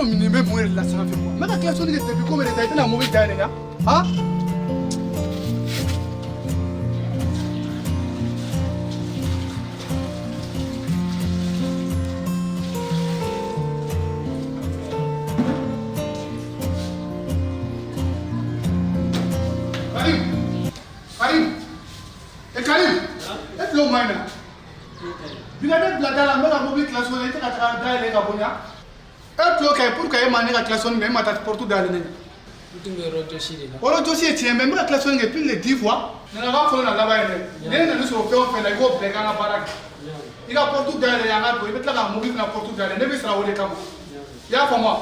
Nin bɛ mun yɛrɛ la sanfɛ quoi? N bɛ ka klaxon kɛ depuis combien de temps? I tɛna mobili dayɛlɛ yan han? Karim, Karim, e Karim, e tulo ma ɲi na. Bi ka ne bila da la, n bɛ ka mobili klaxon, i tɛ ka taga dayɛlɛ ka bɔ ɲa. E tulo ka ɲi pour que e ma ne ka klaxon mɛn, e ma taa porte dayɛlɛ ne ɲɛ. N tun bɛ yɔrɔ jɔsi de la. Yɔrɔ jɔsi ye tiɲɛ, mais n bɛ ka klaxon kɛ plus de 10 fois. Nana ka fɔlɔ na laban ye dɛ. Ne nana sɔrɔ fɛn o fɛn la, i k'o bila i k'an ka baara kɛ. I ka porte dayɛlɛ yan ka don, i bɛ tila ka mobili fana porte dayɛlɛ, ne bɛ sara o de kama. I y'a faamu wa?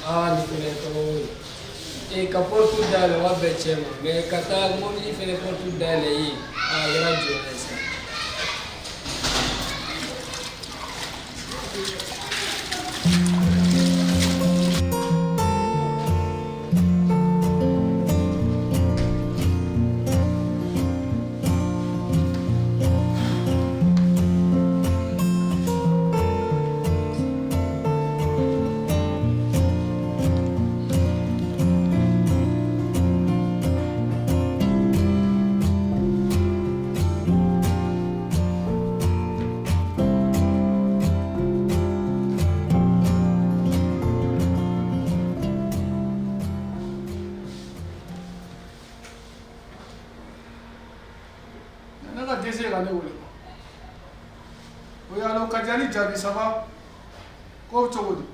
Aa, nin fɛnɛ ye kabako ye. Ee, ka porte dayɛlɛ o ka bɛn cɛ ma, mais ka taa mobili fɛnɛ porte dayɛlɛ yen, aa, a kɛra jɔnya ye sa. Ne ka dese ka ne wele. O y'a ka diya ni jaabi saba ko cogo di?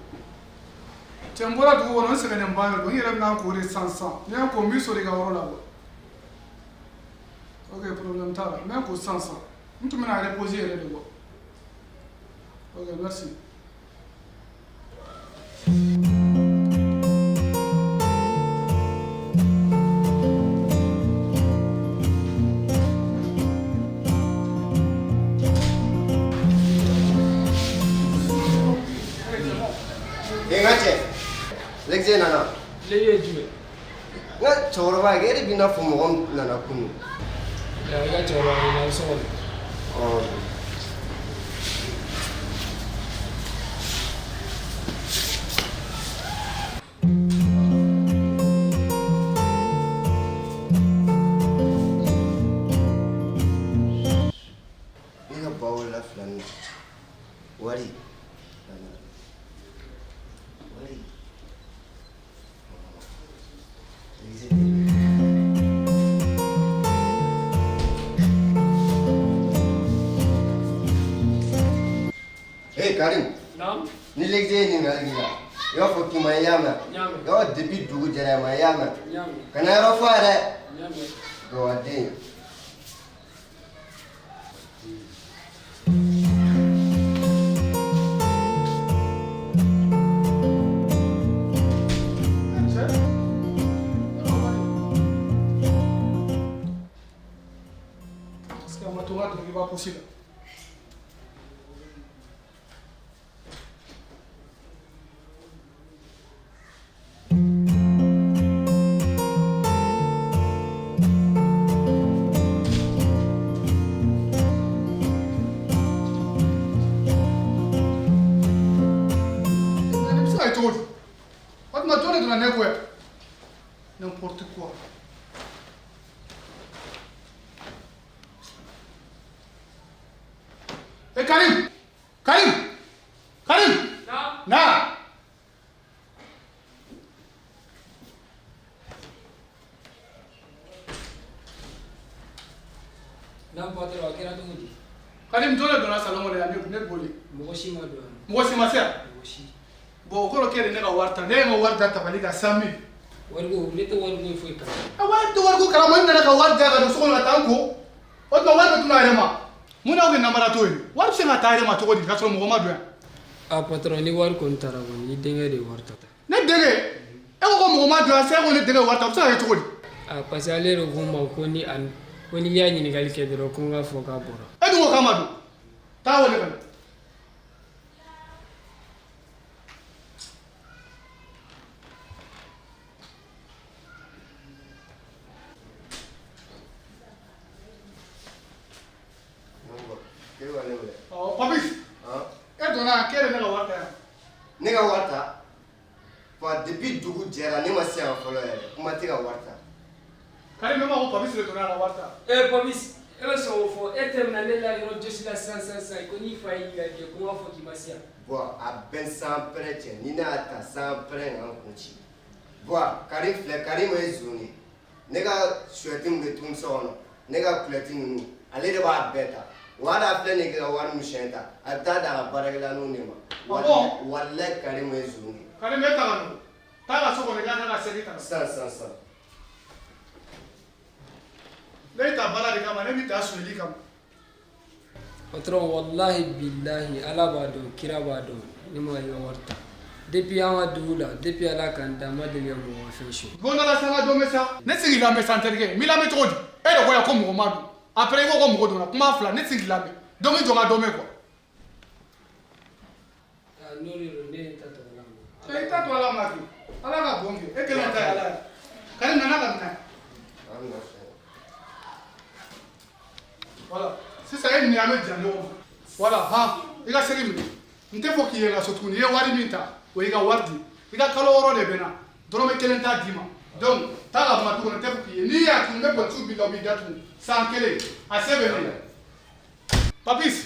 Cɛ, n bɔra dugu kɔnɔ, n sɛgɛnnen ba de don. N yɛrɛ bɛna n ko de sisan sisan. Ni n ko, n b'i sɔrɔ i ka yɔrɔ la quoi. Ok, problème t'a la, n bɛ n ko sisan sisan. N tun bɛna reposer yɛrɛ de quoi. Ok, merci. N ka cɛ, Lɛkisɛ nana. Ne ye jumɛn? N ka cɛkɔrɔba, e de b'i n'a fɔ mɔgɔ min nana kunun. I ka cɛkɔrɔba nana so kɔnɔ. Ɔ. Ne ka ba wolola fila ni wari wari. Hey Karim. Naam. Ni Lɛkisɛ ye ɲininkali k'i la, i b'a fɔ k'i ma y'a mɛn. N y'a mɛn. I b'a fɔ depuis dugu jɛra i ma y'a mɛn. N y'a mɛn. Kana yɔrɔ fɔ a ye dɛ. N y'a mɛn. Dɔgɔden. Cɛ, parce que a ma to n ka dulokiba posi la. Nin bɛ se ka kɛ cogo di? O tuma jɔn de donna ne kɔ yan? N'importe quoi. E Karim! Karim! Karim! Naam. Na! Naam patron, a kɛra cogo di? Karim, jɔn de donna salon kɔnɔ yan ne boli? Mɔgɔ si ma don yan. Mɔgɔ si ma se yan? Mɔgɔ si. Bon, o kɔrɔ k'e de ne ka wari ta. Ne ye n ka wari da tabali kan 100 000. Wariko, ne tɛ wariko foyi kalama. A wari tɛ wariko kalama, n nana ka wari di yan ka don so kɔnɔ ka taa n ko. O tuma wari bɛ tunun a yɛrɛ ma. Mun n'aw kɛ namaratɔ ye? Wari bɛ se ka taa a yɛrɛ ma cogo di k'a sɔrɔ mɔgɔ ma don yan? A patron, ni wari kɔni taara kɔni, i denkɛ de ye wari ta. Ne denkɛ? E ko ko mɔgɔ ma don yan, sisan e ko ne denkɛ ye wari ta, o bɛ se ka kɛ cogo di? A parce que ale yɛrɛ ko n ma ko ni a ko ni y'a ɲininkali kɛ dɔrɔn, ko n k'a fɔ k'a bɔra. E dun ko k'a ma don. Taa wele ka na. K'e ka ne wele. Ɔ Papis, Han? e donna yan k'e de ne ka wari wari ta yan. Ne ka wari ta? Fa depuis dugu jɛra ne ma se yan fɔlɔ yɛrɛ, kuma tɛ ka wari ta. Karim, ne ma ko Papis de donna a ka wari ta. Eh Papis, e bɛ sɔn k'o fɔ, e tɛmɛna ne la yɔrɔ jɔsi la sisan sisan sisan, ko n'i fa y'i ɲininka kɛ ko n b'a fɔ k'i ma se yan. Bon, a bɛɛ san pɛrɛn cɛ, ni ne y'a ta san pɛrɛn ka n kun ci. Bon, Karim filɛ, Karim ye zon de ye. Ne ka suyɛti min bɛ tun so kɔnɔ, ne ka kulɛti ninnu, ale de b'a bɛɛ ta. Wa hali a filɛ nin ye k'i ka wari min siyɛn ta, a bɛ taa d'a ka baarakɛlaninw de ma. Ah bon? Walayi Karim ye zon de ye. Karim, e ta ka nɔgɔn. Taa ka so kɔnɔ i ka taa ka segi ta. Sisan sisan sisan. Ne ta baara de kama, ne bɛ taa sonyali kama. Patron, wallahi billahi, Ala b'a dɔn, kira b'a dɔn, ne ma i ka wari ta. Depuis an ka dugu la, depuis Ala k'an da, n ma deli ka mɔgɔ ka fɛn suɲɛ. Don dɔ la sa, n ka don bɛ sa. Ne tɛ se k'i lamɛn sa n terikɛ, n b'i lamɛn cogo di? E de ko yan ko mɔgɔ ma don. Après i ko ko mɔgɔ donna, kuma fila, ne tɛ se k'i lamɛn. Donc i jɔ n ka dɔ mɛn quoi. N'o de don, ne ye n ta to Ala ma. I ta to Ala ma kɛ. Ala ka bon kɛ. E kelen ta ye Ala ye. Karim nana ka minɛ. An bɛna fɛn. Voilà. Sisan e ni an bɛ jan ɲɔgɔn ma. Voilà, han, i ka segi minɛ. N tɛ fɔ k'i ye n ka so tuguni. I ye wari min ta, o y'i ka wari di. I ka kalo wɔɔrɔ de bɛ n na. Dɔrɔmɛ kelen t'a d'i ma. Donc, taa ka kuma du kɔnɔ, n tɛ fɔ k'i ye. N'i y'a tun, n bɛ polisiw b'i la, u b'i datugu. San kelen, a se bɛ ne ye. Papis,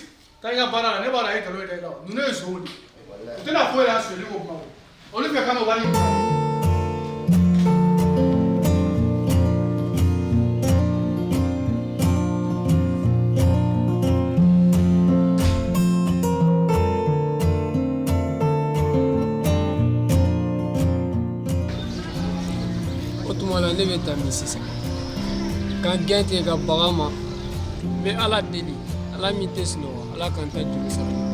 taa i ka baara la. Ne b'a dɔn a ye nkalon ye da i la. Ninnu ye zonw de ye. U tɛna foyi la sonyali ko kuma kɔ. Olu fɛ k'an bɛ wari in ta. O tuma la ne bɛ taa min sisan? Ka gɛn tigɛ ka baga ma. N bɛ Ala deli, Ala min tɛ sunɔgɔ, Ala k'an ta juru sara.